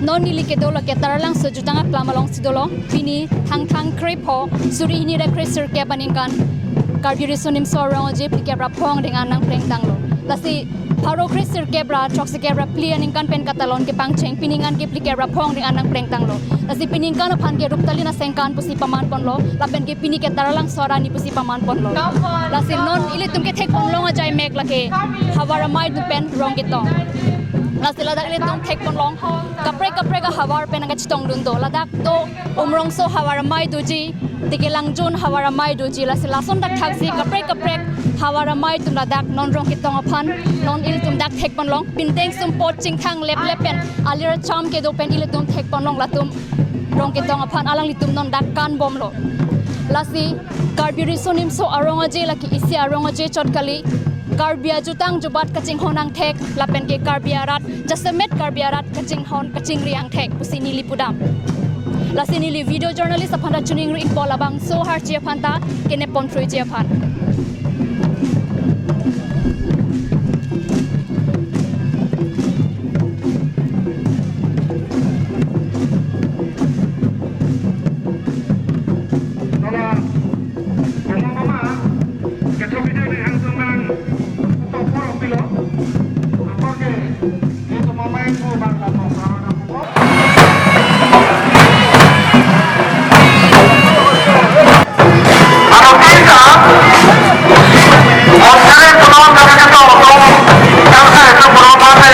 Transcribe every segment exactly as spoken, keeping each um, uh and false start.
Non neli kedo lake Taralangso jutang aklam alongsi dolo. Pini Thangthang krepho suri hini ra kresirkep aningkan Karbi Riso Nimso Arong Aje phlikep ra phongo ding an nangplengtanglo. Lasi pharo kresirkep ra throksi kep ra phli aningkan pen katalon kepangcheng pining an ke phlikep ra phongo ding an nangplengtanglo. Lasi piningkan aphan ke Ruptalin Asengkan pusi paman ponlo, lapen ke pini ke Taralangso arni pusi paman ponlo. Lasi non ilitum kethek ponlong ajai mek lake havar amei atum pen Rongketong. Lasi ladak ilitum thek ponlong kaprek kaprek ahavar pen nangkachetongdun do. Ladak do Umrongso havar amei doji, Tekelangjun havar amei doji. Lasi lason dak thaksi kaprek kaprek havar amei atum ladak non Rongketong aphan non ilitum dak thek ponlong. Pindeng sumpot chingthang leplep pen alir cham kedo pen ilitum thek ponlong latum Rongketong aphan alanglitum non dak kanbomlo. Lasi Karbi Riso Nimso Arong Aje lake isi arong aje chot kali. Karbi ajutang jubat kachinghon angthek lapen ke Karbi arat jasemet Karbi arat kachinghon kachingri angthek pusi neli pudam. Lasi neli video journalist aphan ta choningri ikpo labangso harchi aphan ta kenep ponphruiji aphan. Nona, Boma Mama, kethok video ni hang tung nang, to por pilo, apor ke, itu Mama yang ku bang la tong sama nang. Ano kita, Australia puno kami kita otong, yang saya itu puno mate,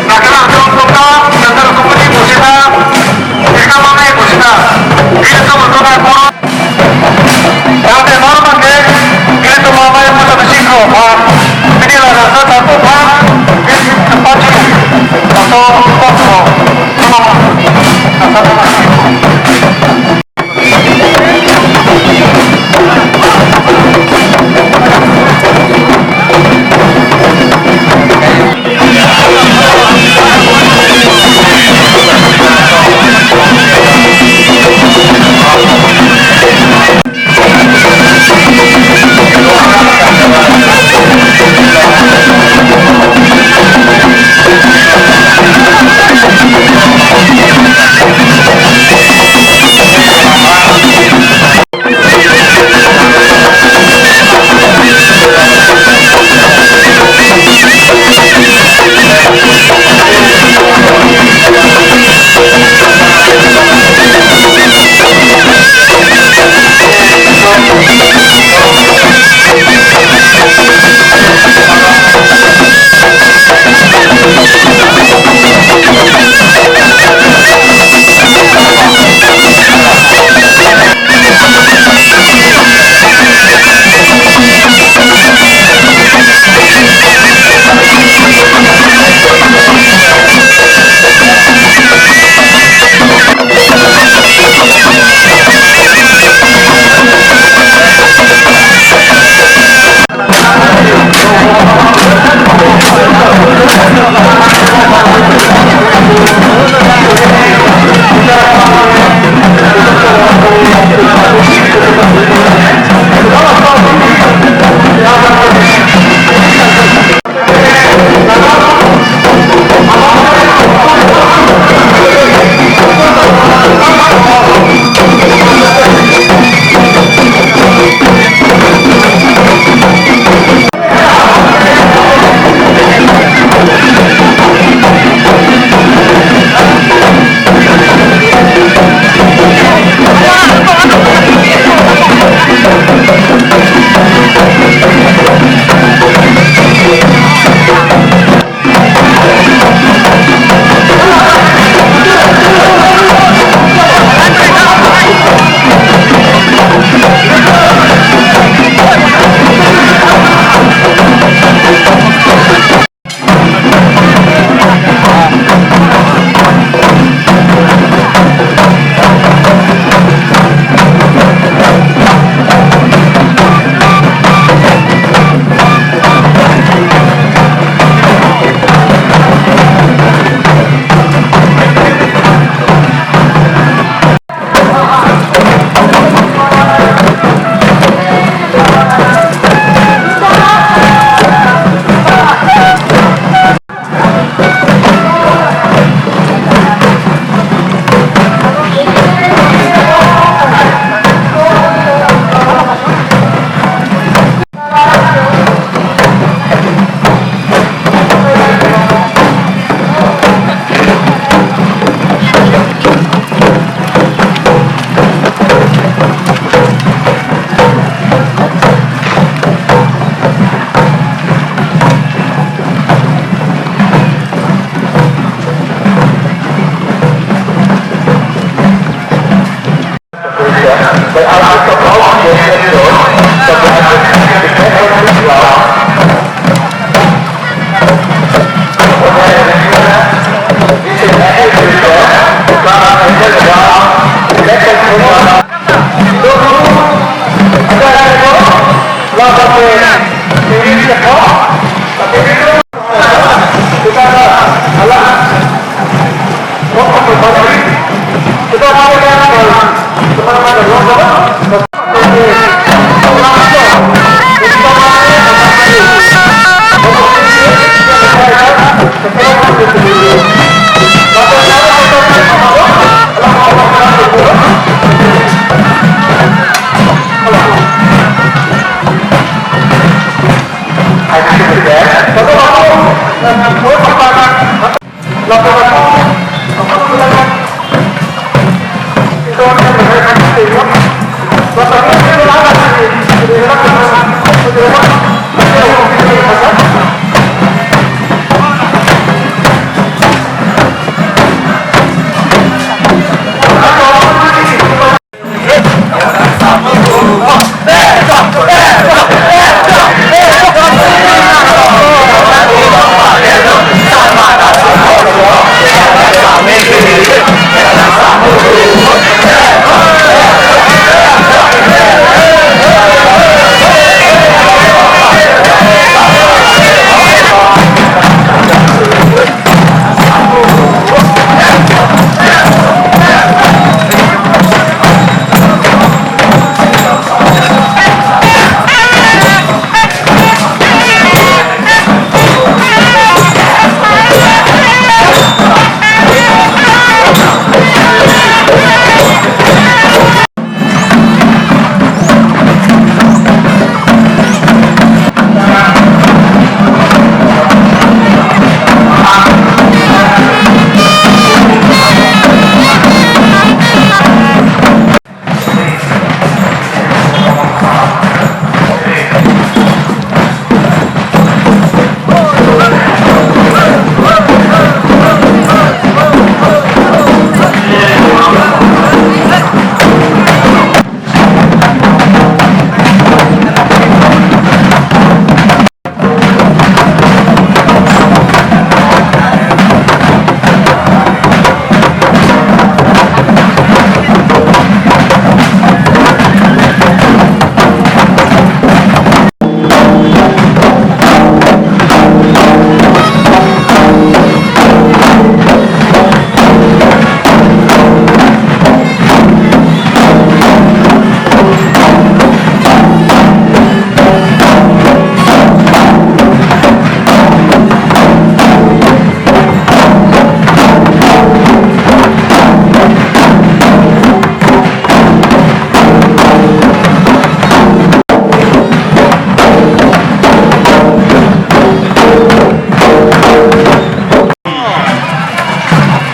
nakilang jong kota, yang terkupuni pusita, kita mame pusita, kita betul-betul puno. Yang tenor mate, kita mame punya besi ko, Pak. Ini lah rasa takut, Pak. Ini tempat sih. Atau kok, Pak.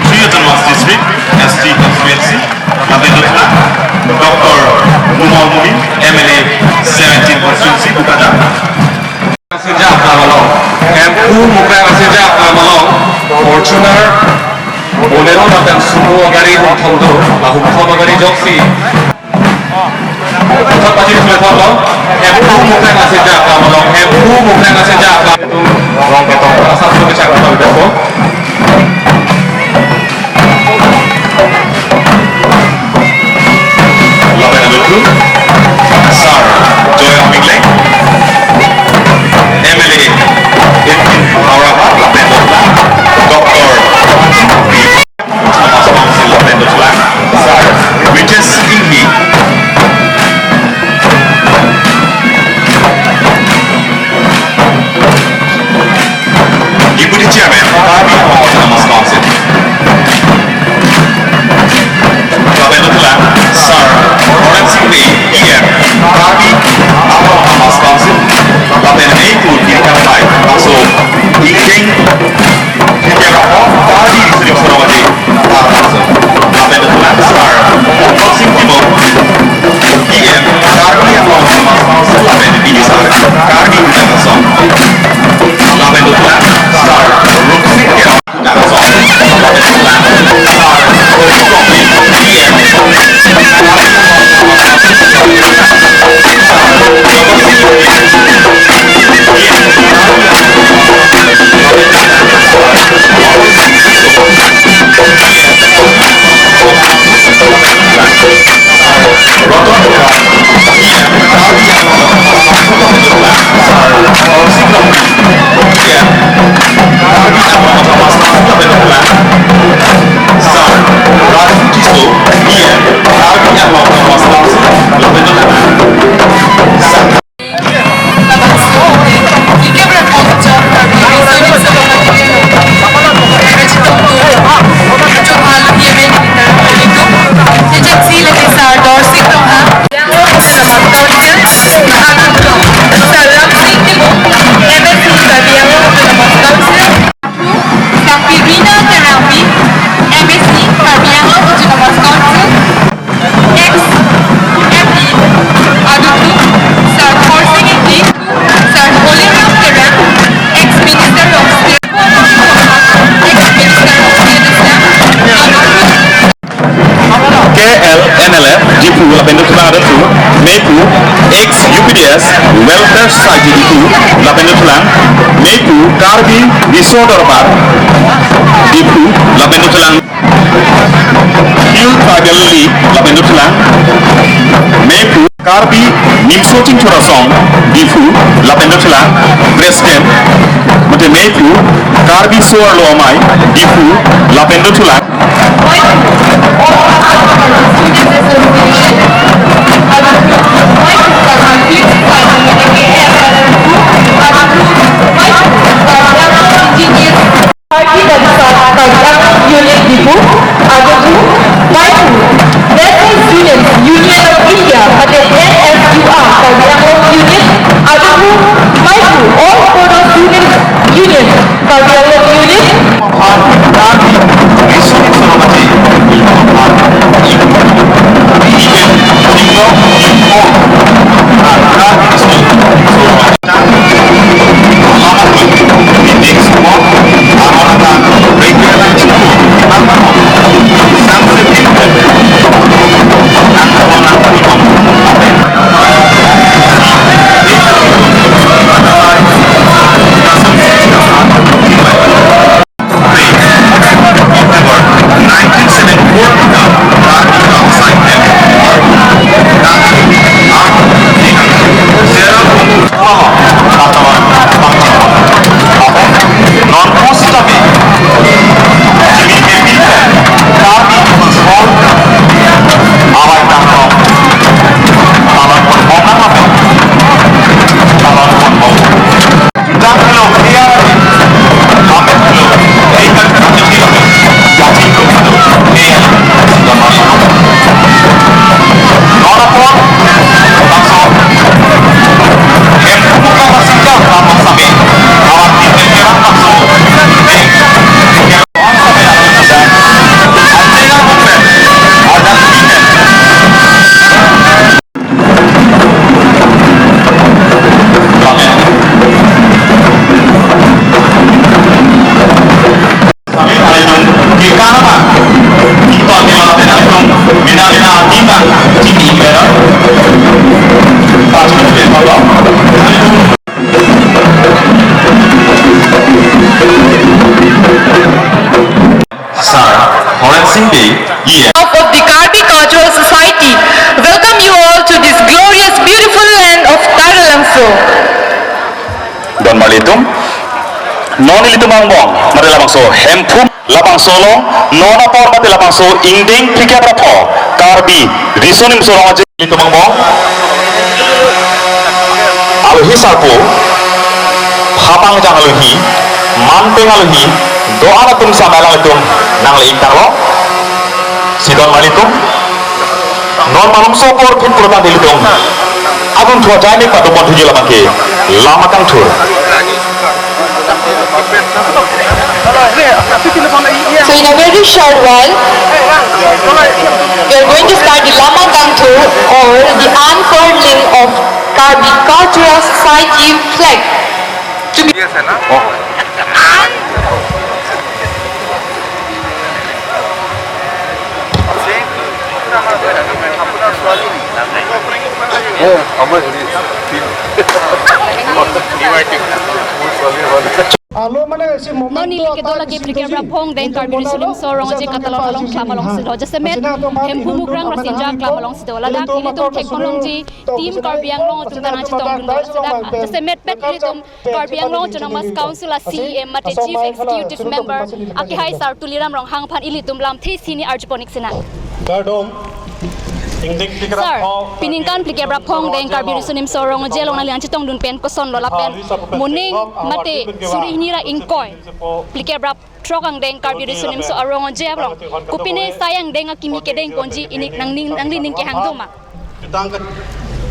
Three Autonomous District, S T constituency, lapen dotla, Doctor Numal Momin, M L A seventeen constituency, Bokajan. Sejak lamalong, M Q Mukrang sejak lamalong, Fortuner, Bolero lapen Sumo gari hum thomdo, lahum thom gari joksi. Thot pachis me thot lo. Hemphu Mukrang asejak lamalong. Hemphu Mukrang asejak la. Rong Betong asap tu kecak lamalong. Lapen alutu, Sir Joy Aming Leng, M L A, Howraghat, lapen Doctor Sir Ritesh Enghi, Deputy Yes, Welfare Society Diphu, lapen dothulang, Meiphu Karbi Riso Dorbar Diphu, lapen dothulang, Hill Tribal League, lapen dothulang, Meiphu Karbi Nimso Chingthur Asong Diphu, lapen dothulang, President, mate Meiphu Karbi So-arlo Amei Diphu, lapen dothulang, Karbi Kadisa Karbi Anglong Unit Diphu, adudu, Meiphu National Students Union of India, mate N S U I Karbi Anglong Unit, adudu, Meiphu All Bodo Students Union Karbi Anglong Unit. Sir Horen Sing Bey, E M. Of the Karbi Cultural Society, welcome you all to this glorious, beautiful land of Tare Labangso. Don marli atum, non ilitum angbong mate labangso Hemphu labangso along non apor mate labangso ingdeng phlikep ra pho Karbi Riso Nimso Rong Aje ilitum angbong alohi sarpo, hapang jang alohi, manpeng alohi, do-an atum samai alanglitum nangle-ingtanglo. Si don marli atum, non malomso apor phit purutang ilitum agung thua jainik padopon thuji labang ke Lamma Kangthur. So in a very short while, we are going to start the Lamma Kangthur or the unfurling of Karbi Cultural Society flag. To be Non neli kedo lake phlikep ra pho ingdeng Karbi Riso Nimso Rong Aje katalon along klam alongsi do. Jasemet Hemphu Mukrang Rasinja klam alongsi do. Ladak ilitum theklongji Team Karbi Anglong atum ta nangchetongdun do. Ladak jasemet pet ilitum Karbi Anglong Autonomous Council a C E M mate Chief Executive Member akehai Sar Tuliram Ronghang aphan ilitum lamthe isi hini arjupon-ik sinang. Kardom, ingdeng phlikep ra pho, Sir, pini ningkan phlikep ra pho ingdeng Karbi Riso Nimso Rong Aje along nangli nangchetongdun pen kosonlo lapen moning mate suri hini ra ingkoi phlikep ra throk angdeng Karbi Riso Nimso Rong Aje along kopine sai angdeng akimi kedengponji inik nangning nangli ning kehang do ma?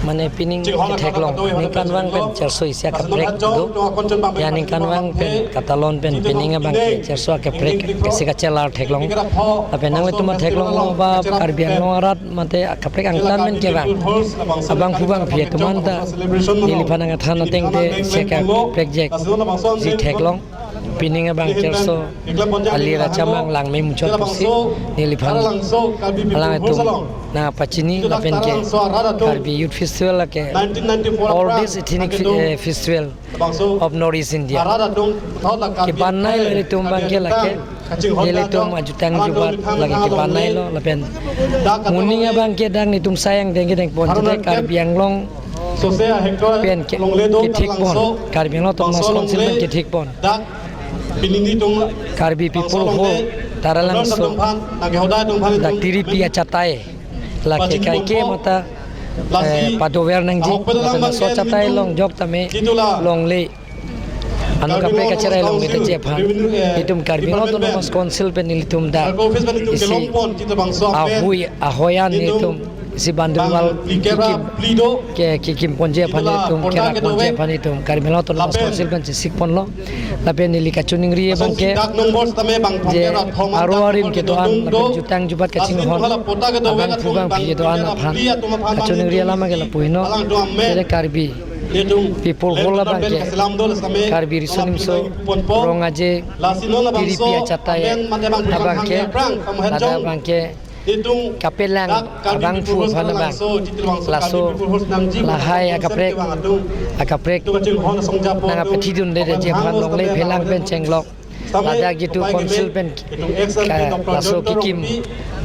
Mane pining ketheklong, ningkanvang pen cherso isi akaprek do. Ya ningkanvang pen katalon pen pining abang ke cherso akaprek kesi kachelar theklong. Lapen nanglitum theklonglo ba Karbi Anglong arat mate akaprek angtan pen kevang abangphu bangphi atum anta neliphan nangthan ateng te si akaprek jek si theklong. Pining abang kerso ali rachamang Langmei Muchot pusi neliphan alanglitum nangpachini lapen ke Karbi Youth Festival lake oldest ethnic fe- eh, festival of North East India. Kebanai lo ilitum abang ke lake, ilitum ajutang jubat lake kebanai lo lapen moning abang ke dak nelitum asai angdeng kedeng pon jete Karbi Anglong pen ke, kethek pon, Karbi Anglong Autonomous Council pen kethek pon. Karbi People Hall Taralangso dak tiripi achatai lake kaike mata, eh, padover nangji lapen laso achatai along jok tame longle anut kaprek kacherai longledetji aphan itum Karbi Anglong Autonomous Council pen ilitum dak isi ahui ahoi an itum isi bandung wall kekim, ke kekim ponji aphan itum, kerak ponji aphan itum Karbi Anglong Autonomous Council pen chesik ponlo. Lapen neli kachiningri abang ke je aro arim kedo-an lapen jutang jubat kachinghon abangphu bangphi kedo-an aphan kachiningri alam ke lapu heno. Jete Karbi People Hall abang ke Karbi Riso Nimso Rong Aje tiripi achatai abang ke, ladak abang ke kapelang abangphu aphan abang laso lahai akaprek akaprek nangpethidunledetji aphan longle phelang pen chenglok ladak jitu council pen ka- laso kekim,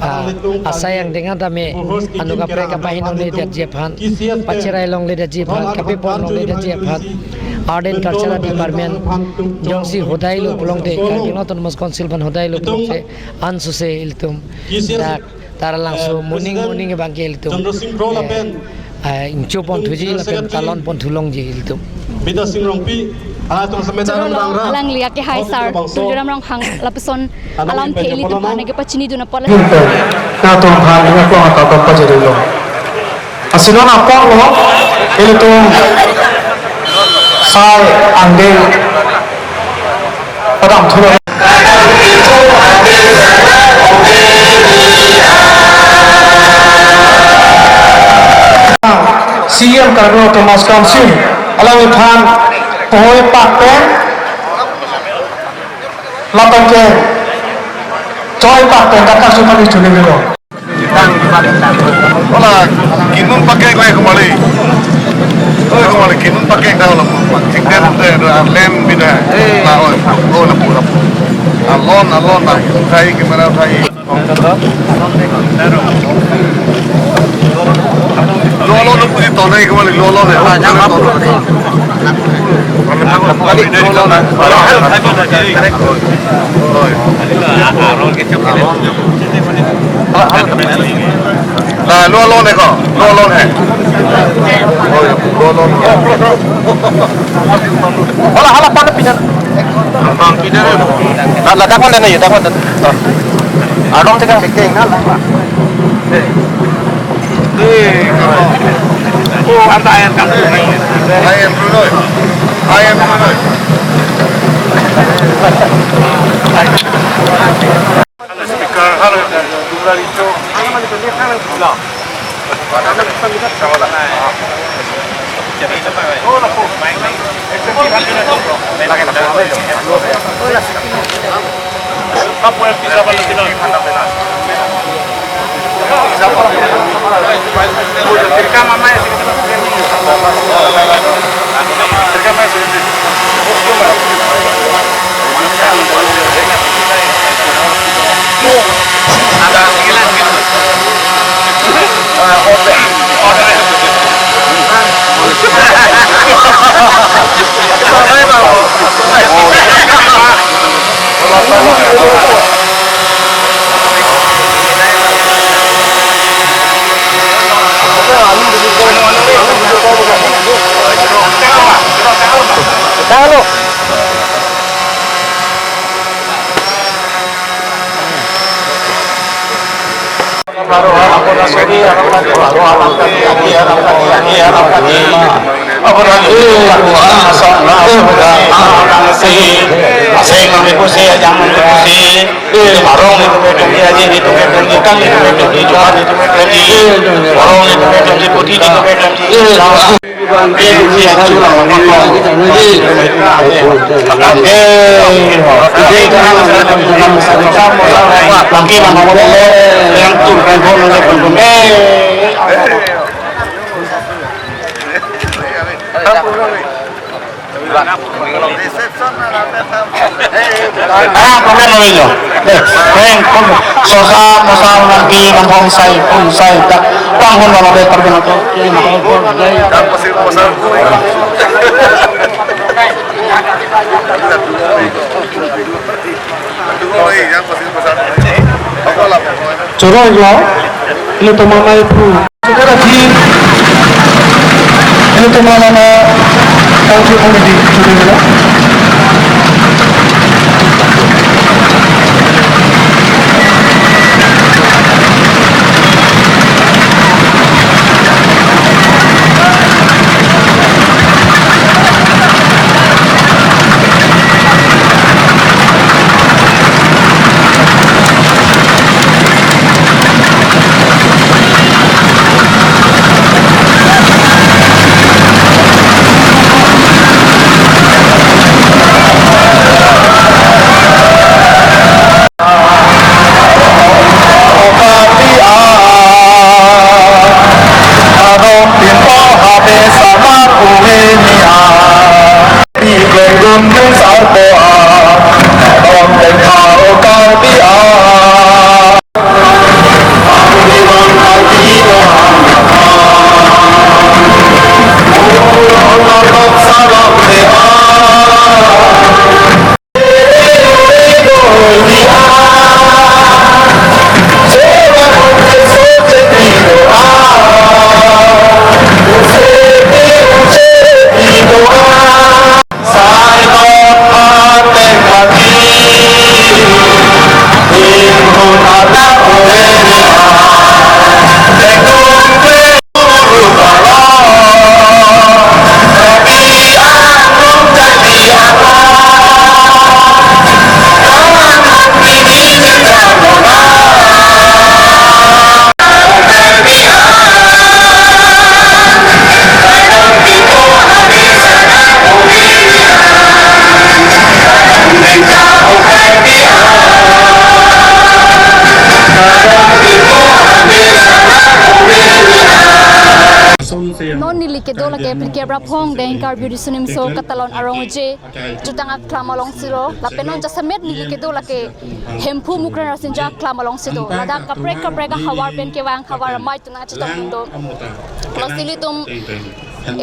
ah, asai angdeng an tame anut kaprek kapahinongledetji aphan, pacherai longledetji aphan, kapeponlongledetji aphan, Art and Cultural Department jongsi hodai lo pulote, Karbi Anglong Autonomous Council aphan hodai lo pulote, ansose ilitum dak Taralangso moning moning abang ke ilitum, eh, ah, ingcho ponthuji lapen talon ponthulongji ilitum. Bidya Sing Rongpi, ah, tum sampai Choro dalam lo, bang ra. Alangli akehai sar, Tuliram Ronghang lapuson alam the ilitum aphan nangkepachinidun apot. Latum aphan ningkan aklong atat pajirilo. Asilo na apot lo, ilitum asai angdeng padam thulo. C E M Karbi Autonomous Council alangliphan poi pak pen lapen ke choi pak pen kata supan ichuli bilo. Hola, kinun pakeng kali kembali. Oh, kembali kinun pakeng dah hola. Pakeng dia ada ada lem bida. Nah, oh, oh, lapu, lapu. Alon, alon, nah, uthai, kamera uthai. Lo, lo, lo, puri tonai kembali, lo, lo, lo. Lo, lo, lo. La, lo alone ko, lo alone hai. Lo alone. Hala, hala, pada pindah. La, la, dakwan dana ya, dakwan dana. Aron tekan bekeng na la. Eh, oh, anta ayan kan. Ayan dulu. Ayan dulu. Speaker, halo, dura itu. Ah, problem lo yo. Eh, problem. Sosa, mosa, nanti, nampong sai, pung sai, tak, bangun lo, problem lo. Choro lo, ilitum amei pu. Choro lo, ilitum amei na, country committee, choro lo. Non neli kedo lake Phlikep Raphong, Deng Karbi Riso Nimso Katalon Arong Aje, jutang aklam alongsi lo, lapen non jasemet neli kedo lake Hemphu Mukran Rasinja aklam alongsi do. Ladak kaprek kaprek ahavar pen kevang, havar amei atum nangchetongdun do. Lasi ilitum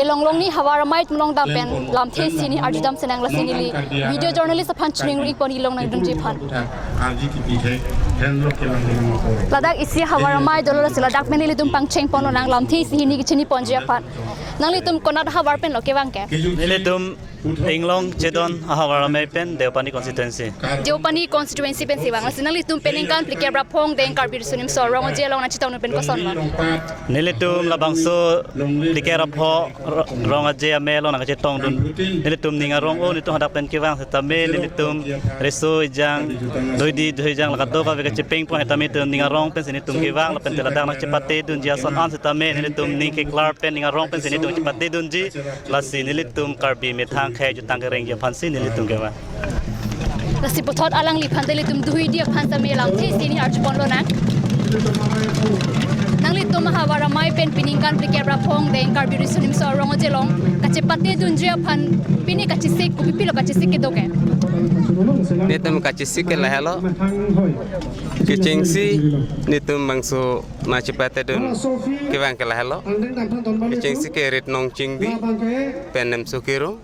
elong long ni havar amei atum along dam pen lamthe isi hini arjudam sinang, lasi neli video journalist aphan choningri-ikpo, neli long nangdunji aphan. Ladak isi havar amei dolo, lasi ladak pen nelitum pangcheng ponlonang lamthe isi hini kechini ponji aphan. Nanglitum konat havar pen lo kevang ke? Nelitum Inglong Chedon ahavar amei pen Deopani constituency. Deopani constituency pensi vang. Lasi nanglitum peningkan Phlikep Raphong, Deng Karbi Riso Nimso Arong Aje along nangchetongdun pen koson lo? Nelitum labangso Phlikep Raphong ro-, Rong Aje amei along nangchetongdun. Nelitum ning arong-o, nelitum hadak pen kevang setame nelitum riso ejang, doidi doijang, la kadokave kachepeng pon setame nelitum ning arong pensi nelitum kevang, lapen te ladak nangchepatedunji ason an setame nelitum ning keklar pen ning arong pensi nelitum chepatedunji. Lasi nelitum Karbi methang akhei jutang kerengji aphansi nelitum kevang. Lasi puthot alangliphan te ilitum doidi aphan tame lamthe isi hini arju ponlonang. Nanglitum havar amei pen peningkan Phlikep Raphong, Deng Karbi Riso Nimso Arong Aje along kachepatedunji aphan pini kachesik, kopipilo kachesik kedo ke? Nelitum kachesik ke lahelo. Kechengsi nelitum bangso nangchepatedun kevang ke lahelo. Kechengsi ke Rit Nong Chingdi pen Nemso Kirung,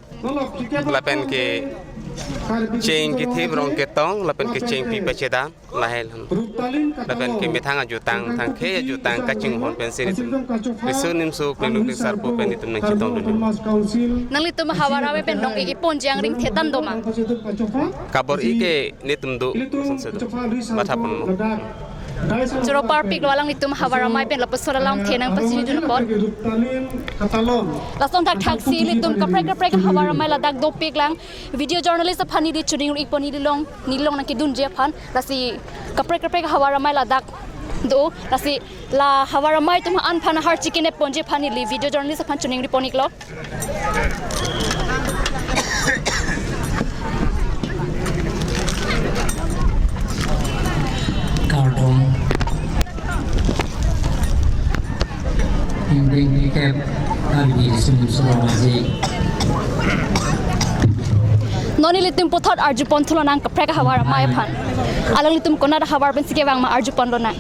lapen kecheng kethip rong ketong, lapen kecheng pi pachedan lahelo. Lapen kemethang ajutang, thangkhe ajutang kachinghon pensi nelitum Riso Nimso Plengduk Sarpo pen nelitum nangchetongdun. Nanglitum havar amei pen nong-e-e ponji angring thetan do ma? Kabor-i ke nelitum do, sonse do. Matha ponlo. Choro parpiklo alanglitum havar amei pen lapuson alamthe nangpachini dun apot. Lason thakthaksi ilitum kaprek kaprek havar amei ladak dopiklang. Video journalist aphan neli choningri-ikpo, neli long, neli long nangkedunji aphan. Lasi kaprek kaprek havar amei ladak do, lasi la havar amei atum an aphan ahar chikinep ponji aphan neli video journalist aphan choningri pon-iklo. Kardom. Ingdeng kep Karbi Riso Nimso Rong Aje. Non ilitum puthot arju pon thu lonang kaprek ahavar amei aphan. Alanglitum konat ahavar pensi kevang ma arju pon lonang.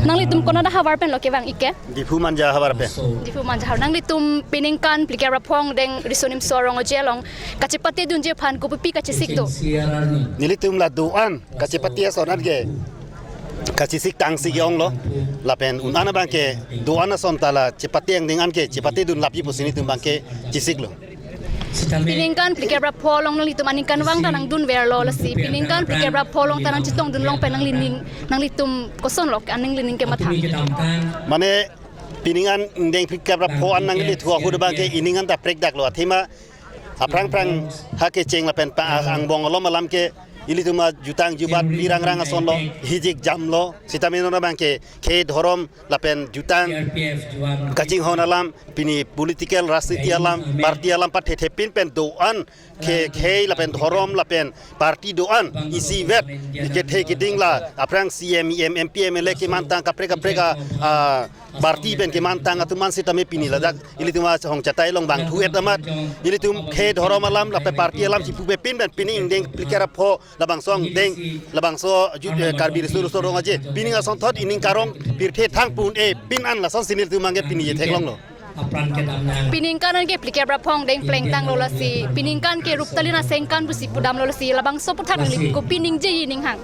Nanglitum konat ahavar pen lo kevang-ik ke? Diphu Manja ahavar pen. Diphu Manja ahavar. Nanglitum piningkan phlikep ra phongdeng Riso Nimso Rong Aje along kachepate dunji aphan kopipi kachesik do? Nelitum la do-an kachepate ason an ke kachesik tangsi ke-onglo. Lapen un-an abang ke do-an ason ta la chepate angdeng an ke chepate dun lapi pusi nelitum abang ke chesiklo. Piningkan phlikep ra pho along nanglitum aningkanvang ta nangdunverlo, lasi piningkan phlikep ra pho along ta nangchetongdun long pen nanglining, nanglitum koson lo aning lining kematha? Mane pining angdeng phlikep ra pho an nangkethu ahut abang ke ining an ta prekdaklo, athema aphrang phrang ha kecheng lapen pa angbong alom alam ke ilitum ajutang jubat pirang rang asonlo, hijik jamlo, sitame non abang ke khei dhorom lapen jutang kachinghon alam, pini political rajniti alam, party alam pathethe pin pen do-an ke khei lapen dhorom lapen party do-an isivet kethe keding la aphrang C M, E M, M P, M L A kemantang kaprek kaprek a, a, party pen kemantang atum an sitame pini ladak ilitum ahong chatai along bang thu-et amat ilitum khei dhorom alam lapen party alam chipupe pin pen pining ingdeng phlikep ra pho labangso angdeng, labangso ju-, eh, Karbi Riso Nimso Rong Aje pining asonthot ining karong pirthe thang pun e pin an lasonsi nelitum abang ke pini je theklonglo. Piningkan an ke phlikep ra phongdeng plengtanglo, lasi piningkan ke ruptalin asengkan pusi pudamlo, lasi labangso aputhak nangli kopi ningje ining hang?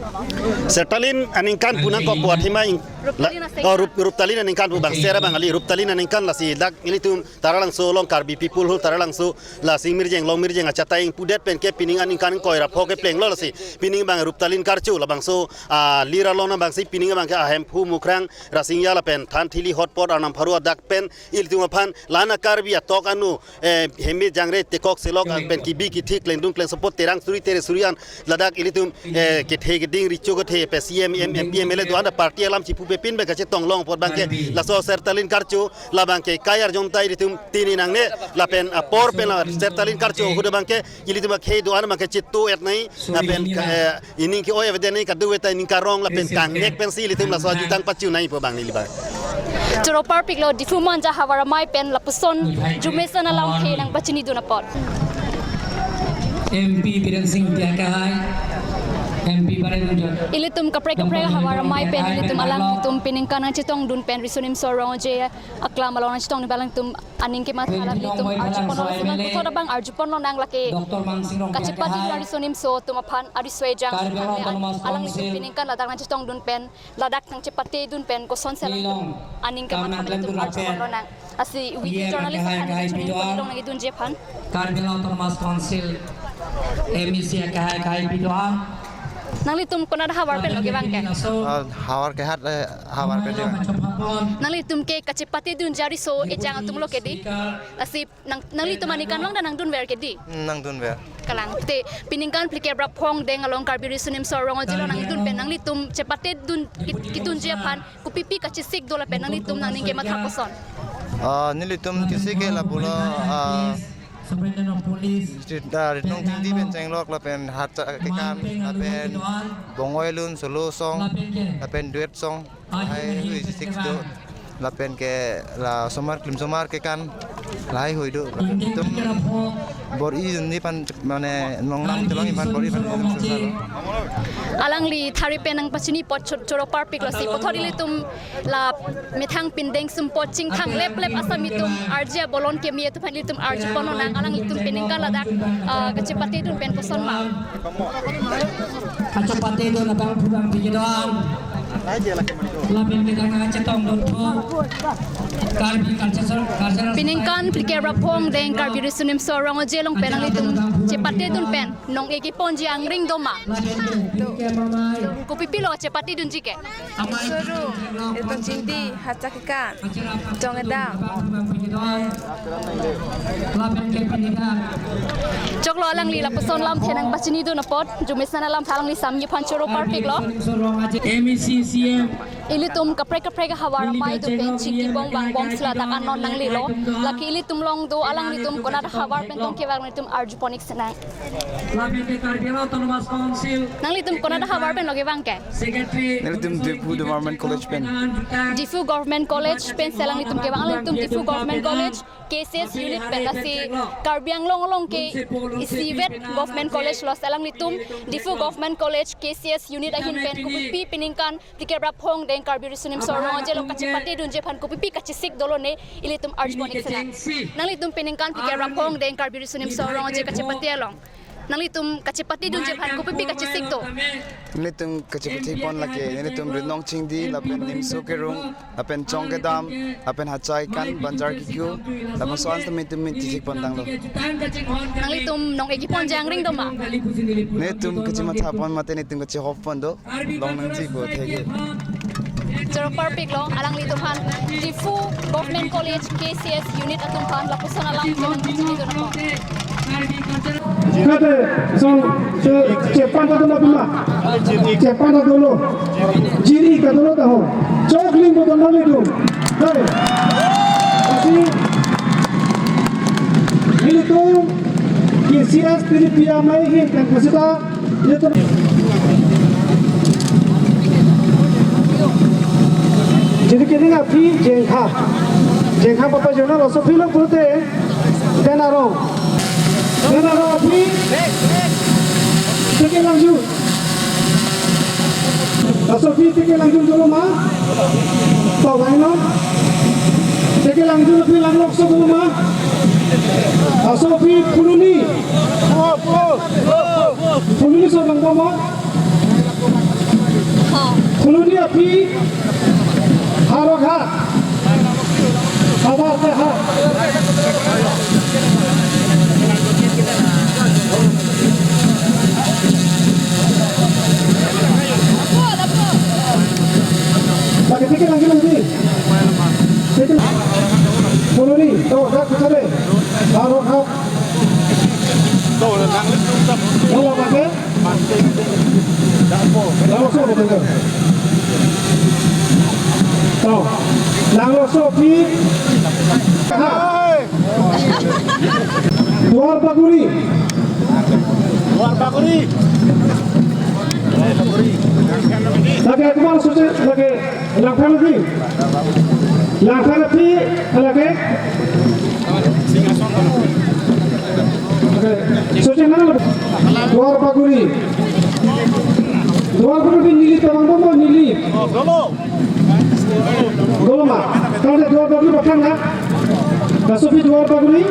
Sertalin aningkan pu nangkokpo athema ing-, la-, Ruptalin asengkan. Oh, rup-, ruptalin aningkan pu bang sera bang ali ruptalin aningkan, lasi dak ilitum Taralangso along Karbi People Hall Taralangso la Sing Mirjeng Long Mirjeng achatai ingpudet pen ke pining aningkan ingkoi ra pho keplenglo, lasi pining abang ruptalin karcho labangso, ah, lir along abangsi pining abang ke ahemphu Mukrang Rasinja lapen Thanthili hotpot Arnam Pharo adak pen ilitum aphan la-an a Karbi atok anu, eh, heme jangre tekok selok ang pen kibi kithik klengdun klengsopot terang suri tere suri an ladak ilitum, eh, kethe keding recho kethe pe C M, M, M P, M L A do-an ta party alam chipupe pin pen kachetong long apot abang ke laso sertalin karcho labang ke kai arjong ta ilitum tini nangne lapen apor pen la sertalin karcho ahut abang ke ilitum akhei do-an abang ke chetu-et nai lapen, eh, ining ke-oi avedet nai kadokave ta ining karong lapen kangnek pensi ilitum laso ajutang pachu nai pu abang neli abang. Choro parpiklo Diphu Manja havar amei pen lapuson jumesen alamthe nangpachinidun apot. M P Biren Singh Tiya Kahai, M P Biren Singh. Ilitum kaprek kaprek havar amei pen ilitum alanglitum piningkan nangchetongdun pen Riso Nimso Rong Aje aklam along nangchetongdun pen alanglitum aning kematha alanglitum arju ponlo, lasi nangputhot abang arju pon lonang lake. Doctor Mangsing Rongpiya kachepate dun Riso Nimso atum aphan ariso ejang Karbi Anglong Autonomous Council. Alanglitum piningkan ladak nangchetongdun pen ladak nangchepatedun pen kosonsi alanglitum aning kematha alanglitum arju pon lonang. Lasi video journalist aphan nangchoningri pon lonang idunji aphan. Karbi Anglong Autonomous Council M A C akehai akehai pi do-an. Nanglitum konat havar pen lo kevang ke? Ah, havar ke hat, eh, havar pen lo. Nanglitum ke kachepatedunji ariso ejang atumlo ke dei? Lasi nang, nanglitum aningkanvang ta nangdunver ke dei? Hmm, nangdunver. Kalang te piningkan phlikep ra phongdeng along Karbi Riso Nimso Rong Aje along nangdun pen nanglitum chepatedun kit-, kidunji aphan kopipi kachesik do lapen nanglitum nangning kematha koson? Ah, nelitum kachesik ke lapulo, ah, Superintendent of Police. Rit-, ah, Ritnong Chingti pen chenglok lapen Hatcha Kekan lapen Bongoi Lun solo song lapen duet song. Lahai hui six do. Lapen ke la osomar klimsomar kekan lahai hui do. Lapen itum bor-i dunji aphan mane nongnam chelong aphan bor-i aphan itum sesar. Alangli thari pen nangpachini apot cho-, choro parpiklo, lasi puthot ilitum la methang pindeng sumpot chingthang leplep asam itum arje abolon keme atum aphan ilitum arju pon lonang, alanglitum piningkan ladak, ah, kachepatedun pen koson ma? Kachepatedun abang pudam pi do-an. Lapen kedang nangchetongdun tho. Karbi Cultural, Cultural Piningkan phlikep ra phongdeng Karbi Riso Nimso Rong Aje along pen nanglitum chepatedun pen nong-e keponji angring do ma? Lapen ke phlikep ra amei. Kopipilo chepatedunji ke? Suru, Ritnong Chingti, Hatcha Kekan, Tong Edam. Lapen ke piningkan. Choklo, alangli lapuson lamthe nangpachinidun apot, jumesen alamthe alangli samji aphan choro parpiklo. M A C Ilitum kaprek kaprek ahavar amei atum pen chingkibom vangbom si ladak an non nanglelo. Lake ilitum along do alanglitum konat ahavar pen tong kevang nanglitum arjuponik sinang. Lapen ke Karbi Anglong Autonomous Council Nanglitum konat ahavar pen lo kevang ke? Secretary Nelitum Diphu Government College pen. Diphu Government College pen si alanglitum kevang, alanglitum Diphu Government College K C S unit pen, lasi Karbi Anglong along ke isivet government college lo, si alanglitum Diphu Government College K C S unit ahin pen kopipi peningkan phlikep ra phongdeng Karbi Riso Nimso Rong Aje along kachepate dunji aphan kopipi kachesik dolo ne ilitum arjuponik sinang. Nanglitum peningkan phlikep ra phongdeng Karbi Riso Nimso Rong Aje kachepate along nanglitum kachepate dunji aphan kopipi kachesik do? Nelitum kachepate pon lake nelitum Rinong Chingdi lapen Nimso Kerung lapen Chong Kedam lapen Hachai Kan Banjar Kikyu lapen so-an tumi tumi chesik pon tanglo. Nanglitum nong-e kepon jangring do ma? Nelitum kachematha pon mate nelitum kachehop pon do. Long nangji bo thege. Choro parpik lo, alanglitum aphan Diphu Government College K C S unit atum aphan lapuson alam kelang chini do nako. Kate, so, so, chepan ta dolo pima. Chepan ta dolo. Jiri ta dolo ta ho. Chokling bo dolo nelitum. Hey. Asi, nelitum K C S T D P amei ahin pen kasita Jadi kini aphi Jengkha. Jengkha papa jona laso aphi lo pulote. Dena ro. Dena ro aphi. Teke langju. Laso aphi teke langju dolo ma. Tau lain lo. Teke langju aphi lang lokso dolo ma. Laso aphi Phuloni. Phuloni so bang bom. Phuloni aphi Howraghat. Howraghat. Lagi teke langju, langju. Teke Phuloni, to, dak kutare. Howraghat. Nang laso aphi. To, nang laso aphi. Duar Bagori. Duar Bagori. Lake ekbar suse lake. Langphan aphi. Langphan aphi, lake. Oke. Sochin na, Duar Bagori. Duar Bagori neli tawang bo neli. Dolo ma. Kalau Duar Bagori bakang na. Laso aphi Duar Bagori.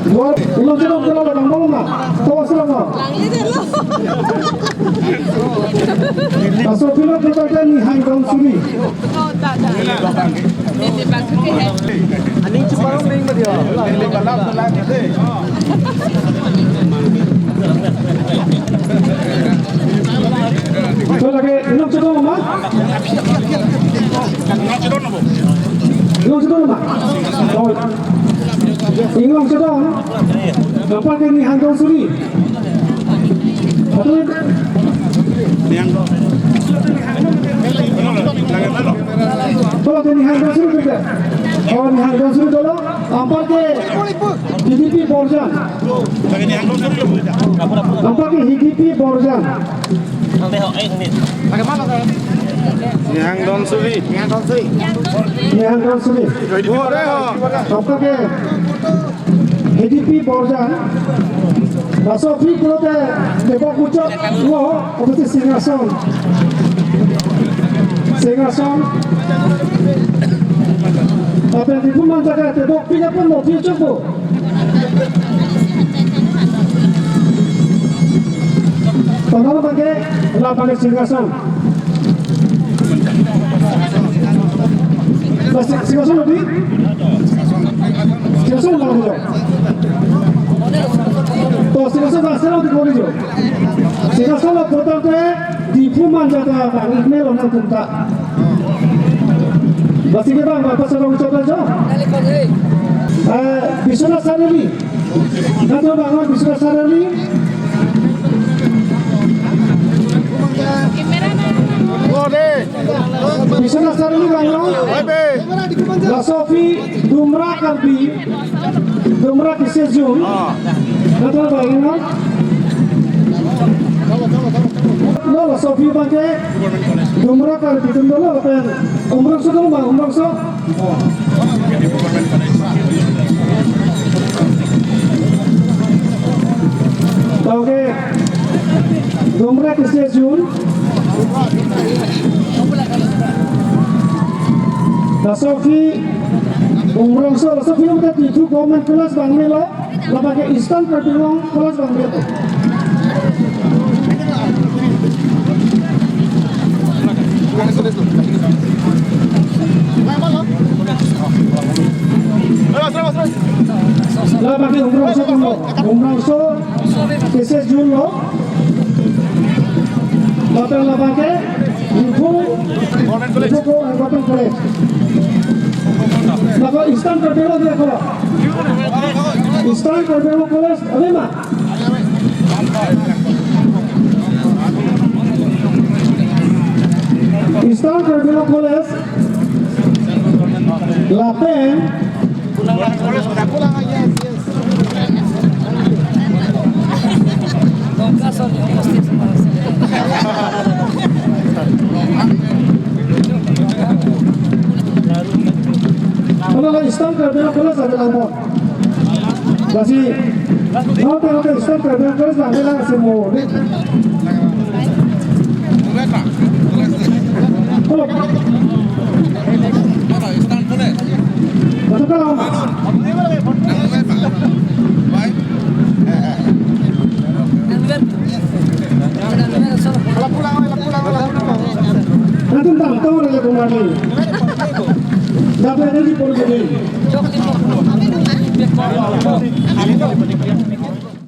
Duar, ulang jadong kalau tawang bo ma. Tawa sila ma. Laso aphi lo kita ni Nihang Donsuri. Aning chipang meng ba dia. Ito lagi, inong chedong ma? Inong chedong ma? Oh. Inong chedong. Apa ke Nihang Donsuri? Ito lagi. Nihang Donsuri. Kalau ada Nihang Donsuri kita. Oh, Nihang Donsuri dolo. Ampa ke Hidipi Borjan. Ampa ke Hidipi Borjan. Nihang Donsuri. Nihang Donsuri. Ampa ke Hidipi Borjan. Laso aphi pulote tebok muchot lo, obviously Singhason. Singhason. Tapi di pun manjaga tebok punya pun mau dia cukup. Tonal bangke, la bangke Singhason. Bas Singhason lagi? Singhason lagi jo. To Singhason lagi jo. Singhason lagi potang te Diphu manjata bang ikme lo nangtum ta. Bas ikme bang bapa sarong chota jo. Eh, Biswanath Sarali. Nangtum bang Biswanath Sarali. Sarili bang lo. Laso aphi Dumra Karbi, Dumra Krise Jun. Betul bang lo. Lo laso aphi bang ke Dumra Karbi atum dolo lapen Umrongso dolo bang, Umrongso. Oke. Dumra Krise Jun. Laso aphi Umrongso, laso aphi lo mate T two Government College bang melo, lapen ke Eastern Karbi Anglong College bang melo. Lapen ke Umrongso atum lo, Umrongso Krise Jun lo. Lapen lapen ke Diphu, Diphu ko Government College. Lapen Eastern Karbi Anglong dia ko. Eastern Karbi Anglong College, ave ma? Eastern Karbi Anglong College, lapen Kalau Eastern Karbi Anglong College ada lapor. Lasi, mau tahu ke Eastern Karbi Anglong College ada lah semua. Kalau, kalau Nanti tak tahu lagi kemana. Dapat ada di Polda ini.